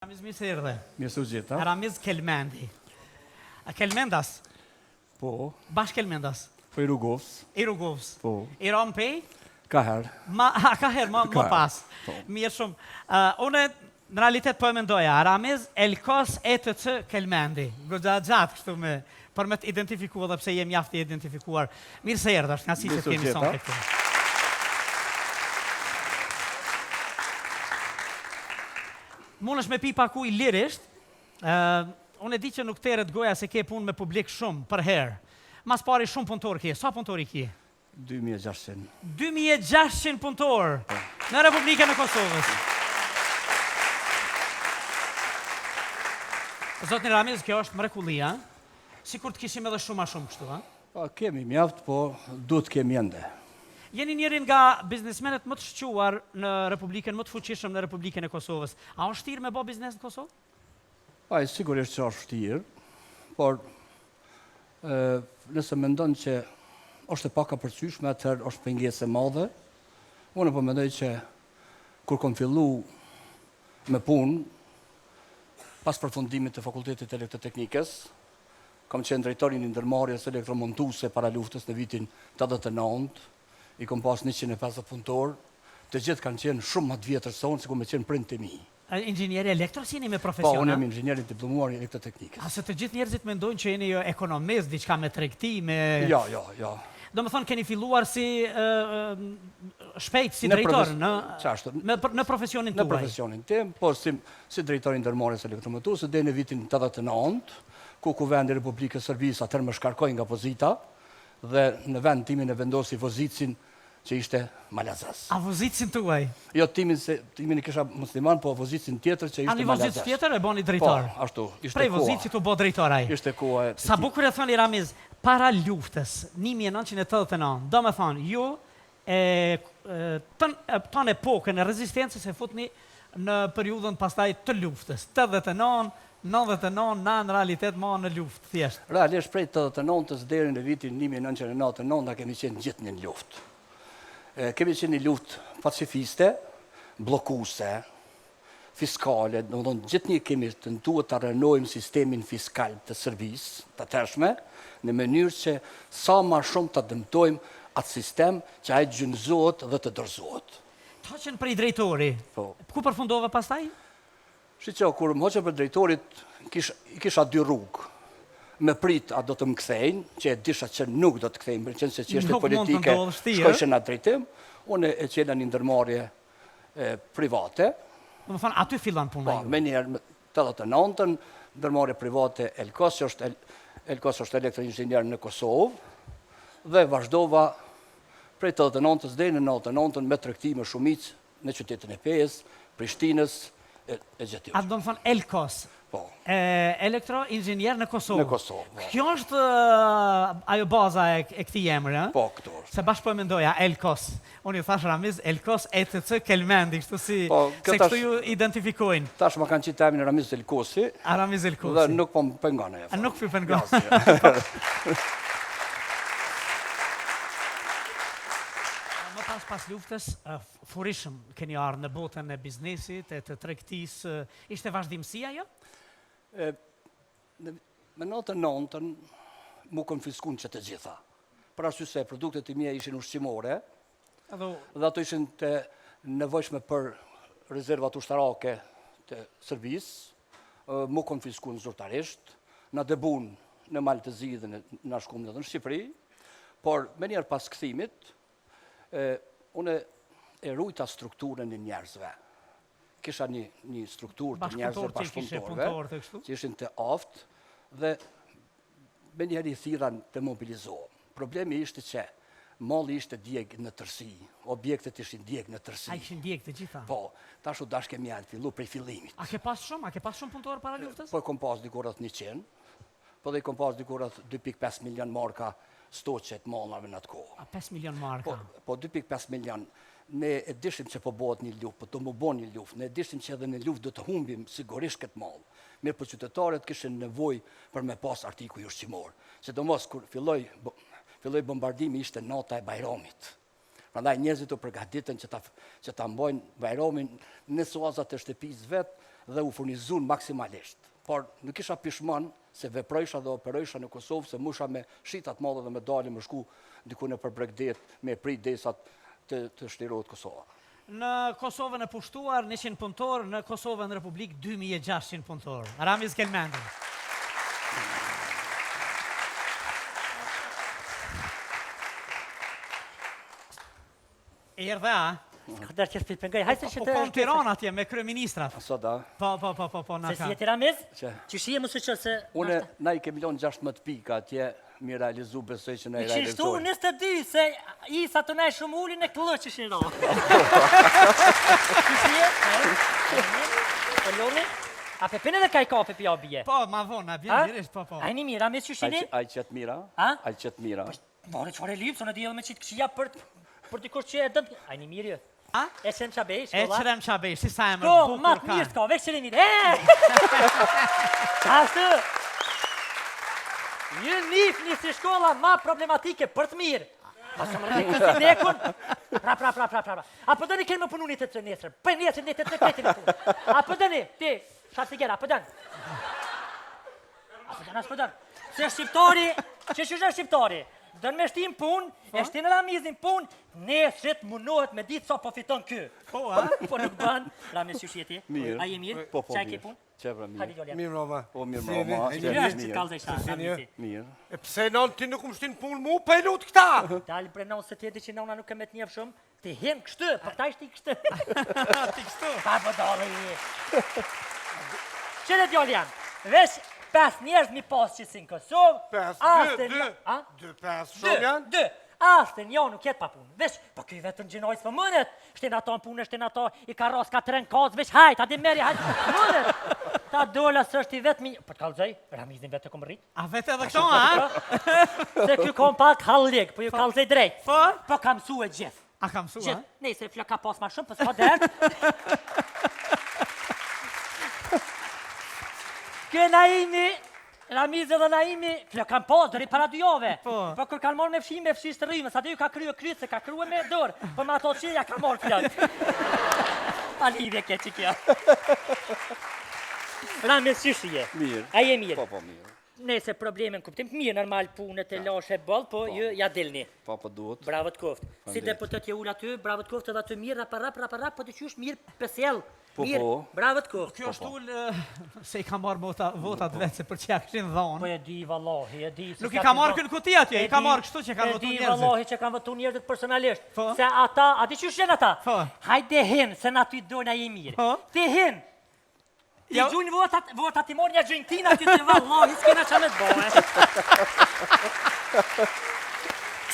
Ramiz mirë se erdhe. Mirë se u gjeta. Ramiz Kelmendi. A Kelmendas? Po. Bash Kelmendas? Po i Rugovës. I Rugovës. Po. I ra n'Pejë? Ka herë. Ma, a, ka herë, ma, ma pas. Po. Mirë shumë. Uh, une, në realitet po e mendoja, Ramiz Elkos ETC Kelmendi. Goxha gjatë kështu me, për me të identifiku edhe pse je mjaft i identifikuar. Mirë se erdhe, është kënaqësi që të kemi sonte këtu. Mundesh me pi pak ujë lirisht, uh, unë e di që nuk t'teret goja se ke punë me publik shumë, përherë. Mas pari shumë punëtor ke, sa punëtor i ke? 2600. 2600 punëtor po. në Republikën e Kosovës. Zotni Ramiz, kjo është mrekulli, a? Sikur të kishim edhe shumë ma shumë kështu, a? Po, kemi mjaft, po duhet të kemi ende. Jeni njëri nga biznesmenët më të shquar në Republikën, më të fuqishëm në Republikën e Kosovës. A është vështirë me bo biznes në Kosovë? Ai, sigurisht që është vështirë, por nëse mendon që është e pakapërcyeshme, atëherë është pengesë e madhe. Unë po mendoj që kur kom fillu me punë, pas përfundimit të Fakultetit të Elektroteknikës, kam qenë drejtor i një ndërmarrjes elektromontuese para luftës në vitin 89, i kom pas 150 punëtorë, të gjithë kanë qenë shumë më të vjetër se unë, sikur me qenë prindët e mi. Inxhinier elektros jeni me profesion, Po, unë jam inxhinier i diplomuar i elektroteknikës. A se të gjithë njerëzit mendojnë që jeni jo ekonomist, diçka me tregti, me... Jo, jo, jo. Domethënë keni filluar si shpejt, si drejtor në, në, në profesionin tuaj. Në profesionin tim, po si, si drejtor i ndërmarrjes elektromontuese, deri në vitin 89, ku Kuvendi i Republikës Serbisë atëherë më shkarkoi nga pozita dhe në vend timin e vendosi vozitësin që ishte malazez. A vozitësin tuaj? Jo, timin, se, timin e kisha musliman, po vozitësin tjetër që ishte malazez. A një vozitës tjetër e boni drejtor? Po, ashtu, ishte koha. Prej vozitësit u bo drejtor ai. Ishte koha e... Sa bukur e thoni Ramiz, para luftës, 1989, domethonë, ju e, tën, tën epokën e rezistencës e futni në periudhën pastaj të luftës, 89, 99, na në realitet ma në luftë, thjesht. Realisht prej 89-ës deri në vitin 1999 na kemi qenë gjithnjë në luftë. Kemi qenë një luftë pacifiste, bllokuese, fiskale, domethënë gjithnjë kemi tentuar të rrënojmë sistemin fiskal të Serbisë, të atëhershme, në mënyrë që sa ma shumë të dëmtojmë atë sistem që ai gjunjëzohet dhe të dorëzohet. Të hoqën prej drejtori. Po. Ku përfundove pastaj? Shiqo, kur më hoqën prej drejtorit, kish, i kisha dy rrugë. Me prit a do të më kthejnë, që e disha që nuk do të kthejnë, meqenëse çështjet politike shkojshin në atë drejtim, unë e çela një ndërmarrje private. Domethonë, aty fillon puna po, juaj? Po, menjëherë, 89-ën, ndërmarrje private Elkos, që është Elkos është elektroinxhinier në Kosovë, dhe vazhdova prej 89-ës deri në 99-ën me tregti me shumicë në qytetin e Pejës, Prishtinës e, e gjetiu. A domethonë Elkos? Po. E, elektroinxhinier në Kosovë. Në Kosovë, po. Kjo është ajo baza e, e këtij emri, ë? Po, këtu është. Se bash po e mendoja, Elkos. Unë ju thash Ramiz Elkos ETC Kelmendi, kështu si po, se kështu ju identifikojnë. Tash ma kanë qitë emrin Ramiz Elkosi. A Ramiz Elkosi. Dhe nuk po më pengon e. A nuk po pengon. Më pas pas luftës, furishëm keni ardhë në botën e biznesit, e të tregtisë, ishte vazhdimësi ajo? E, në, me 99-ën, m'u konfiskun që të gjitha. Për arsye se produktet e mia ishin ushqimore, dhe ato ishin të nevojshme për rezervat ushtarake të Serbisë, m'u konfiskun zyrtarisht, na dëbun në Mal të Zi dhe na shkum edhe në Shqipëri, por menjëherë pas kthimit, unë e rujta strukturën e njerëzve. Kisha një, një strukturë të njerëzve bashkëpunëtorëve, që ishin të aftë, dhe menjëherë i thirra të mobilizohem. Problemi ishte që malli ishte djeg në tërsi, objektet ishin djeg në tërsi. A ishin djeg të gjitha? Po, tash u dashke me ia fillu prej fillimit. A ke pas shumë? A ke pas shumë punëtorë para luftës? Po, kom pas diku rreth 100, po dhe i kom pas diku rreth 2.5 milion marka stoqe të mallave në atë kohë. A 5 milion marka? Po, po 2.5 milion. Ne e dishim që po bëhet një luftë, po do m'u bo një luftë. Ne e dishim që edhe në luftë do të humbim sigurisht këtë mall. Mirëpo qytetarët kishin nevojë për me pas artikuj ushqimor. Sidomos kur filloi filloi bombardimi ishte nata e Bajramit. Prandaj njerëzit u përgatitën që ta që ta mbajnë Bajramin në suazat e shtëpisë vet. Dhe u furnizun maksimalisht. Por nuk isha pishman se veprojsha dhe operojsha në Kosovë se mujsha me shit atë mall dhe me dalë me shku diku nëpër bregdet me prit derisa të të çlirohet Kosova. Në Kosovën e pushtuar 100 punëtorë, në Kosovën Republikë 2600 punëtorë. Ramiz Kelmendi. Erdhe, a? S'ka dërë që s'pi pengoj, hajde se që të... Po kom Tiranë atje me kryeministrat. Sot, a? Po, po, po, po, po, na ka. Se si je ti Ramiz? Që? Që shije më së që se... Une, na i kemi lonë 16 pika atje, mi realizu, besoj që na i realizojmë. Që shtu 22, se i sa të nej shumë ulin e këllë që shiro. Që shije? Po loni? A pe pini dhe kaj kafe pja bje? Po, ma vonë, na bjen lirisht, po, po. A jeni mirë, Ramiz që shini? Ai qëtë mira? A? Ai qëtë mira? Po, More çfarë lyp, se unë di edhe me qitë këqija për për dikush që e dën. A jeni mirë ju? A? Eqrem Çabej, shkolla. Eqrem Çabej, si sa emër bukur ka. Ma të mirë s'ka, veç qëri mirë. E! Ashtu. Ju njifni si shkolla ma problematike për të mirë. Pa së më rrë kësi dekun. Pra, pra, pra, pra, pra. A po dëni keni më punu një të të nesër? Për nesër një të të të të të A po dëni, ti, shatë a po dëni? A po dënë, a s'po dënë. Se shqiptari, që që është shqiptari, dënë me shti n'punë, e po. shtin Ramizin n'punë, nesrit munohet me ditë sa po fiton ky. Po, a? Po nuk bën. Ramiz qysh je ti? Mirë. A je mirë? Po, po, Qa e ke punë? Që pra mirë. Hajde djali. Mirë mrama. Po mirë mrama. Mirë është që kallzoj sa Ramizi. Mirë. E pse non ti nuk më shtin punë mu, pa e lut këta? Dal bre non se ti e di që nona nuk e me të njeh shumë. Ti hin kështu, po këta ishte kështu. Ti kështu. Pa po dole i. Qëre djali jam? Veç pes njerëz mi pas që si në Kosovë. Pes, dy, dy, dy, pes, shumë janë? Dy, asë një nuk jetë pa punë. Veç, po ky vetëm gjinoj s'po mundet. Shtin ato në punë, shtin ato, i ka ras ka tren kazë, veç hajt, a di merri, hajt, mundet. Ta dola s'është i vetmi, po të kallzoj, Ramizin vetë e kom rrit. A vetë edhe këto, a? Se ky kom pak hallik, po ju po. kallzoj drejt. Po? Po kam mësu e gjithë. A kam mësu, a? Nejse, flok ka pas ma shumë, po s'ka dert. Ky Naimi, Ramizi dhe Naimi, flok kanë pas, deri para dy jave. Po. Po kur kanë marrë me fshi, me fshi shtërrime, sa ju ka krye kryet, se ka krye me dorë, po me ato që ja ka marrë flok. Pa lidhje ke që kjo. Ramiz, qysh je? Mirë. A je mirë? Po, po, mirë. Nëse probleme në kuptim të mirë, normal punët e lashe boll, po, po. ju ja dilni. Po, po duhet. Bravo të koftë. Si deputet je ul aty, bravo të koftë edhe aty mirë, rap rap rap rap, po ti qysh mirë pesjell. Po, mirë, po. Bravo të koftë. Kjo po, është po. ul se i ka marrë vota, votat po. vetë se për çka kishin dhënë. Po e di vallahi, e di. Nuk i ka marrë kënë kuti atje, i ka marrë kështu që kanë votuar njerëzit. E di vallahi që kanë votuar njerëzit personalisht. Po. Se ata, a di qysh janë ata? Po. Hajde hin, se na ty dojna je mirë. Po. Ti hin, Ti jo. gjujnë votat, votat i morë një gjujnë tina, ty të vallahi, s'kena qa me të bo,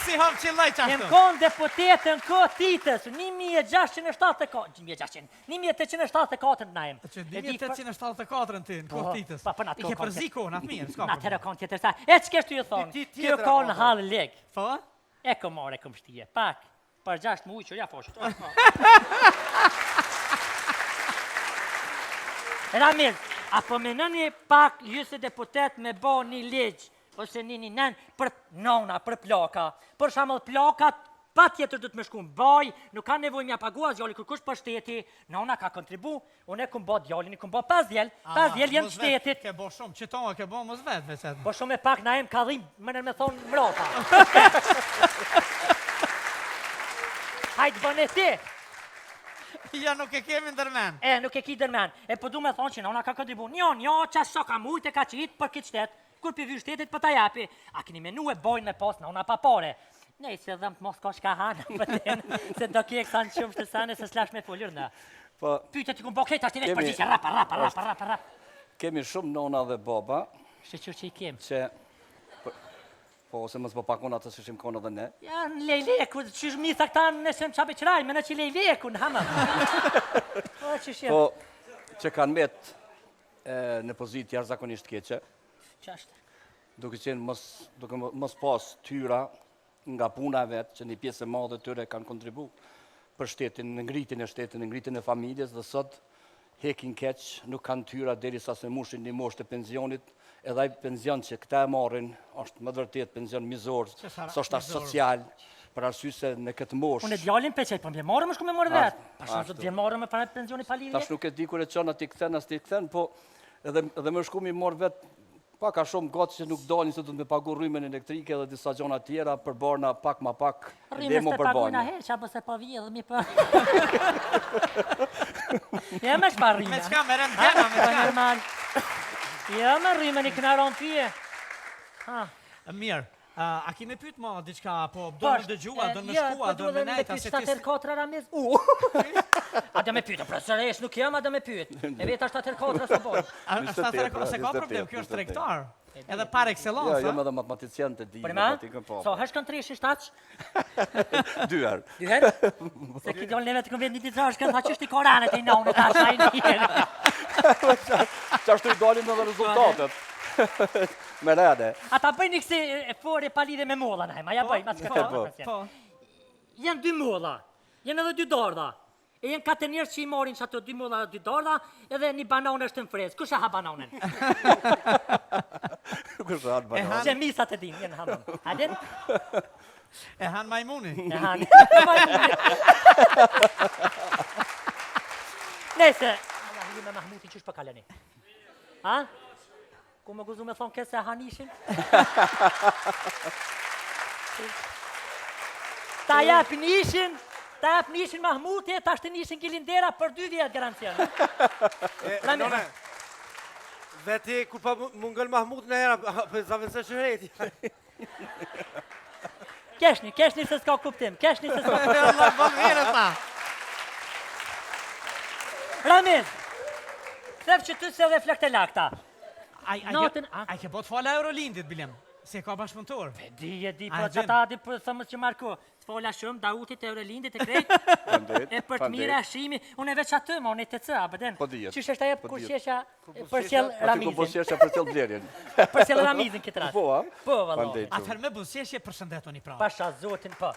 Si hapë që laj qashtu? Jem konë deputet në kohë Titës, 1674, 1600, 1874 në jem. Që 1874 në ti, në kohë po, Titës. Po, po, në atë I ke përzi kohën, atë mirë, s'ka. Në atëherë konë tjetër sa. E që kesh të ju thonë? Kjo konë hallik. Po? E kom marrë, e kom shtije, pak. Për 6 muaj që ja fosh. Ramiz, a po menoni pak ju si deputet me bo një ligj ose një një nen për nona, për plaka. Për shembull plakat pa tjetër du të me shku në baj, nuk ka nevojë m'ja pagua djali kërkush për shteti, nona ka kontribu, Unë e kum bo djalin, i kum bo pas djel, pas djel janë shtetit. Ke bo shumë, që tonë ke bo mos vetë, vetë. Po shumë e pak na em ka dhim, më nërë me thonë mrapa. Hajtë bëne ti. Ja nuk e kemi ndërmen. E, nuk e ki ndërmen. E po du me thonë që nona ka kontribu. Njo, njo, qa sa ka mujtë e ka qitë për këtë shtet. Kur pi vy shtetit po ta japi. A keni menu e bojnë me pas nona pa pare. Nejse dhëmët mos ka shka hanë, për se do kje kësa në shumë shtë sane, se s'lash me folur në. Po, Pyetjet i kum bo krejt, tash ti veç përgjigje, rapa, rapa, rapa, rapa, rapa. Kemi shumë nona dhe baba. Shyqyr që i kem. Që, po, po ose mos po pakon atë që shim konë edhe ne. Ja, në lejleku, që mi tha këta në shem qabe qëraj, me në që lejleku, në hama. Po, që Po, që kanë met në pozitë jashtëzakonisht keqe. Qashtë? Duke qenë mos, duke mos pas t'hyra nga puna e vet, që një pjesë e madhe tyre kanë kontribu për shtetin, në ngritjen e shtetit, në ngritjen e familjes dhe sot hekin keq, nuk kanë t'hyra derisa s'e mushin një moshë të pensionit, edhe ai pension që këta e marrin është me të vërtetë pension mizor, s'është as social. Për arsye se në këtë moshë... Unë djalin pe qaj, po më marrë më shku me marrë vetë. Pasha zot vjen marrë me para pensioni pa lidhje. Tash nuk e di kur e çon aty kthen as ti kthen, po edhe edhe më shku mi marr vet pak a shumë gati që nuk dalin se do të me pagu rrymën elektrike dhe disa gjona tjera për barna pak ma pak dhe mu për barna. Rrymën s'e apo se po vjedh mi po. Ja me çfarë rrymë? Me çka me rëndë me çka? Normal. Ja me rrymën i kënaron pyje. Ha. Mirë. A ki me pyet ma diçka apo do me dëgju, a do me shku, a do me nejt, a se ti... 7 herë 4 Ramiz? U! A do me pyet, pra sërish nuk jam, a do me pyet. E veta 7 herë 4 s'o boj. A 7 herë 4, se ka problem, kjo është tregtar. Edhe par excellence. Jo, jam edhe matematician të di matematikën, po. Sa herë shkon treshi shtaq? Dy herë. Dy herë? Se ki djalë neve të këmë vetë një ditë shkën, tha që është i koranet e i nonët, ta shaj një herë. Qashtu i dalin edhe rezultatet. Me rede. A ta bëj një kësi e fore pa lidhje me molla, në ma ja bëj, ma s'ka, Po. Po. Janë dy molla, janë edhe dy dardha. E janë katër njerëz që i marrin që ato dy molla dhe dy dardha, edhe një banane është në frezë. Kush e ha bananen? Kush e ha bananen? Që misat e din, janë hamam. A din? E han majmuni. E han majmuni. Nëse, Allah, ju me Mahmutin qysh po kaloni? Ha? Ku më guzu me thonë këtë se hanishin? Ta jap nishin, ta jap nishin Mahmuti, ta shtë nishin Kilindera për dy vjetë garancion. E, none, veti, kur pa mungon Mahmut në hera, për zavendëse shëreti. Keshni, keshni se s'ka kuptim, keshni se s'ka kuptim. Allah, bën mirë ta. Ramiz, kthef që ty se dhe flokët e lakta. Ai ai Natën, a? ai ke bot fala Eurolindit bilem, se ka bashkëpunëtor. E di, e di, A po e që din? ta di, po thëmës që Marko, të fola shumë, Dautit, Eurolindit e krejt, Faleminderit, e për të faleminderit. mira shimi, unë e veç aty, ma unë e të cë, a bëden. Po dihet, Qysh është ajo po kur dihet. qesha përcjell Aty ku Ramizin. buzëqeshja përcjell blerjen. Përcjell Ramizin këtë rast. Po, a? Po, valla. Faleminderit shumë. Atëherë me buzëqeshje përshëndetoni pra. Pasha zotin, po.